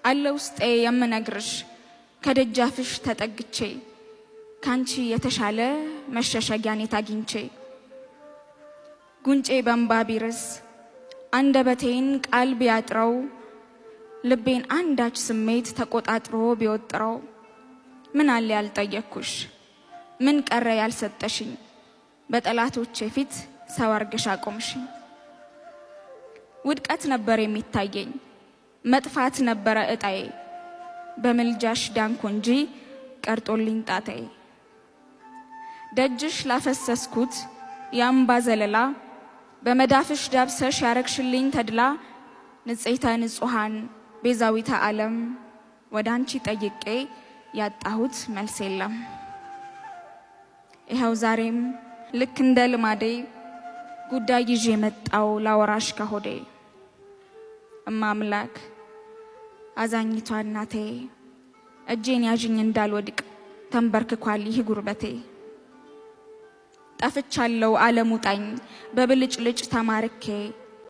አለ ውስጤ የምነግርሽ ከደጃፍሽ ተጠግቼ፣ ካንቺ የተሻለ መሸሸጊያ እኔት አግኝቼ። ጉንጬ በእንባ ቢርስ፣ አንደበቴን ቃል ቢያጥረው፣ ልቤን አንዳች ስሜት ተቆጣጥሮ ቢወጥረው፣ ምን አለ ያልጠየቅኩሽ? ምን ቀረ ያልሰጠሽኝ? በጠላቶቼ ፊት ሰው አርገሽ አቆምሽኝ። ውድቀት ነበር የሚታየኝ፣ መጥፋት ነበረ እጣዬ፣ በምልጃሽ ዳንኩ እንጂ ቀርጦልኝ ጣታዬ። ደጅሽ ላፈሰስኩት የአምባ ዘለላ በመዳፍሽ ዳብሰሽ ያረግሽልኝ ተድላ፣ ንጽሕተ ንጹሐን ቤዛዊተ ዓለም፣ ወደ አንቺ ጠይቄ ያጣሁት መልስ የለም። ይኸው ዛሬም ልክ እንደ ልማዴ ጉዳይ ይዤ መጣው ላወራሽ ከሆዴ። እማ አምላክ፣ አዛኝቷ እናቴ፣ እጄን ያዥኝ እንዳልወድቅ ተንበርክኳል ይህ ጉርበቴ። ጠፍቻለሁ ዓለም ውጣኝ በብልጭልጭ ተማርኬ።